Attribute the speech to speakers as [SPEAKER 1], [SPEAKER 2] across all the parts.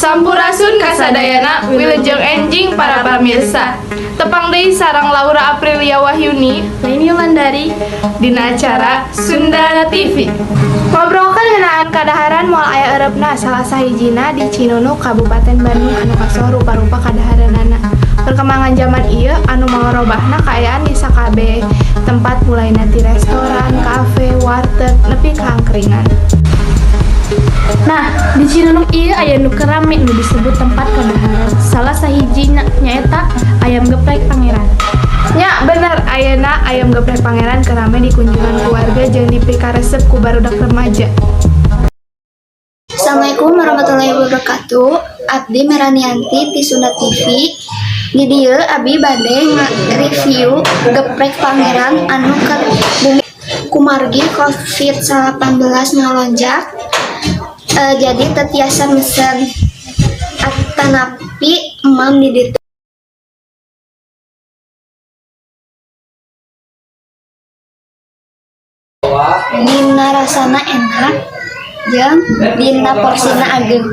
[SPEAKER 1] Sampurasun kasadayana, wilujeng enjing para pamirsa. Tepang deui sareng Laura Aprilia Wahyuni,
[SPEAKER 2] Laini Yulandari,
[SPEAKER 1] dina acara Sunda TV.
[SPEAKER 2] Ngobrolkeun ngeunaan kadaharan moal aya eureupna, salah sahijina di Cinunuk, Kabupaten Bandung, anu kasohor rupa-rupa kadaharanana. Perkembangan zaman ieu anu mangorobahna kaayaan di sakabeh tempat, mulaina ti restoran, kafe, warteg, nepi ka angkringan.
[SPEAKER 3] Nah, di Cinunuk ieu aya nu keur rame nu disebut tempat kadaharan. Salah sahijina nyaeta ayam geprek Pangeran.
[SPEAKER 2] Nya bener, ayeuna ayam geprek Pangeran keur rame di kunjungan keluarga jeung dipikaresep ku barudak remaja.
[SPEAKER 4] Assalamualaikum warahmatullahi wabarakatuh. Abdi Meranianti ti Sunda TV. Di dieu abi bade review geprek Pangeran anu keur bumi kumargi COVID-19 ngalonjak, jadi teu tiasa mesen atanapi emam di ditu. Dina rasana enak jeung dina porsina ageng.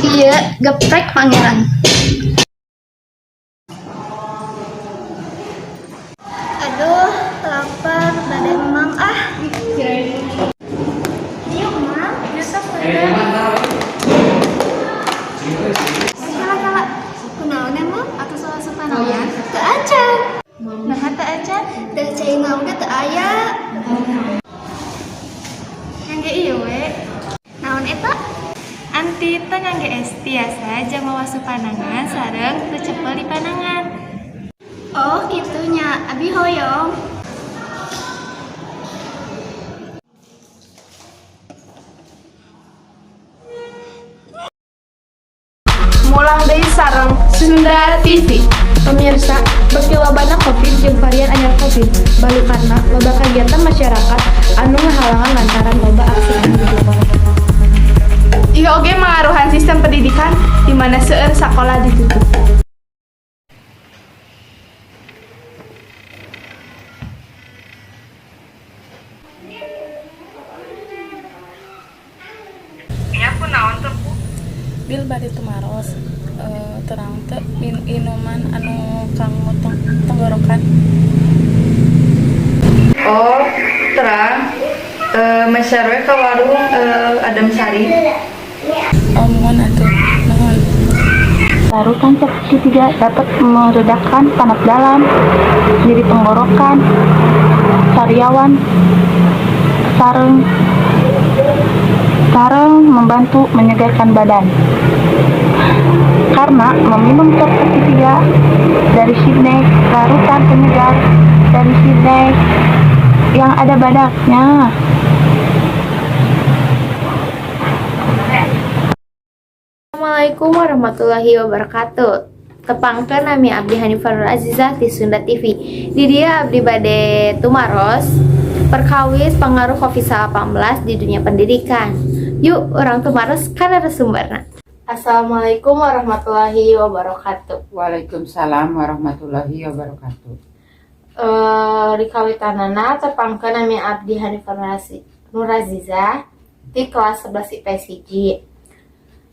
[SPEAKER 4] Ieu geprek Pangeran. Aduh, lapar, bade emam ah. Yuk, Mam. Kala kala. Kunaon emang?
[SPEAKER 2] Atau salah supanaon?
[SPEAKER 4] Teu acan.
[SPEAKER 2] Nah, teu acan.
[SPEAKER 4] Da caina oge teu aya.
[SPEAKER 2] Ngangge ieu we.
[SPEAKER 4] Naon eta?
[SPEAKER 2] Anti teu ngangge es, tiasa jang mawa supanangan sareng teu cepel di panangan.
[SPEAKER 4] Oh, kitu nya. Abi hoyong.
[SPEAKER 1] Mulang deui sareng Sunda TV.
[SPEAKER 3] Pemirsa, beuki lobana Covid jeung varian anyar Covid, balukarna loba kagiatan masyarakat anu ngahalangan lantaran loba aksi anu dilakukan.
[SPEAKER 1] Ieu oge mangaruhan sistem pendidikan di mana seueur sakola ditutup. Nya kunaon tuh, Bu?
[SPEAKER 5] Bil bade tumaros, terang teu inuman anu kanggo tenggorokan?
[SPEAKER 6] Oh, terang. Meser we ka warung Adem Sari.
[SPEAKER 5] Oh, muhun atuh, nuhun.
[SPEAKER 7] Larutan cap tiga dapat meredakan panas dalam, nyeri tenggorokan, sariawan, sareng sareng membantu menyegarkan badan. Karena meminum cap tiga dari Sydney, larutan penyegar dari Sydney yang ada badaknya.
[SPEAKER 8] Assalamualaikum warahmatullahi wabarakatuh. Tepangkeun, nami abdi Hanifah Nur Azizah ti Sunda TV. Di dieu abdi bade tumaros perkawis pengaruh COVID-19 di dunia pendidikan. Yuk, urang tumaros ka narasumberna. Assalamualaikum warahmatullahi wabarakatuh.
[SPEAKER 9] Waalaikumsalam warahmatullahi wabarakatuh.
[SPEAKER 8] Dikawitanana, tepangkeun, nami abdi Hanifah Nur Azizah ti kelas 11 IPS 1.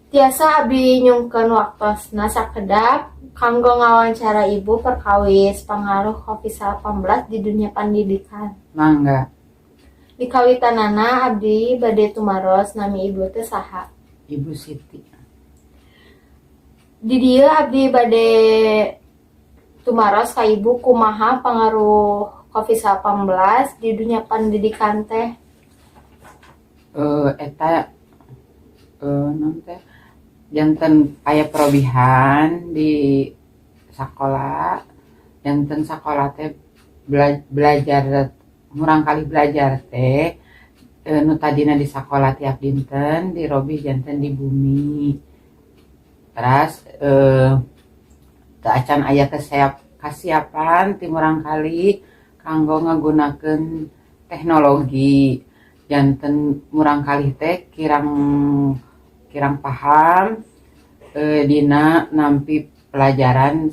[SPEAKER 8] Tiasa abdi nyungkeun waktosna sakedap kanggo ngawancara Ibu perkawis pengaruh COVID-19 di dunia pendidikan?
[SPEAKER 9] Mangga.
[SPEAKER 8] Dikawitanana, abdi bade tumaros, nami Ibu teh saha?
[SPEAKER 9] Ibu Siti.
[SPEAKER 8] Di dieu abdi bade tumaros ka Ibu, kumaha pengaruh COVID-19 di dunia pendidikan teh?
[SPEAKER 9] Eta naon teh, janten aya perobihan di sakola, janten sakola teh belajar murangkalih belajar teh nu tadina di sakola tiap dinten dirobih janten di bumi. Terus teu acan aya kasiapan ti murangkalih kanggo ngagunakeun teknologi, janten murangkalih teh kirang kirang paham dina nampi pelajaran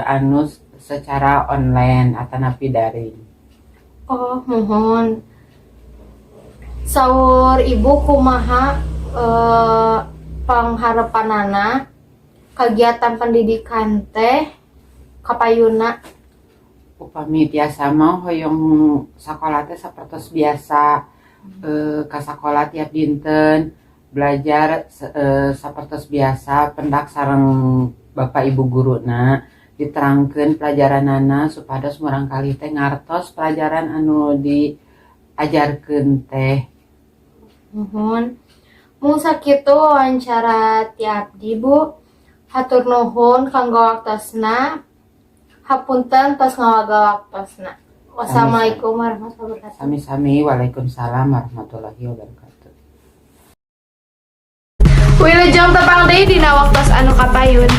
[SPEAKER 9] anu secara online atanapi daring.
[SPEAKER 8] Oh, muhun. Saur Ibu, kumaha Pangharepanana kegiatan pendidikan teh kapayuna?
[SPEAKER 9] Upami tiasa mah hoyong sakola teh sapertos biasa, ka sakola tiap dinten, belajar sapertos biasa, pendak sareng bapak ibu guruna, diterangkeun pelajaranana supados murangkalih teh ngartos pelajaran anu diajarkeun teh.
[SPEAKER 8] Nuhun. Mung sakitu wawancara ti abdi, Bu. Hatur nuhun kanggo waktosna. Hapunten tos ngawaga waktosna. Wassalamualaikum warahmatullahi wabarakatuh.
[SPEAKER 9] Sami-sami, waalaikumsalam warahmatullahi wabarakatuh.
[SPEAKER 1] Wilujeng tepang deui dina waktos anu kapayun.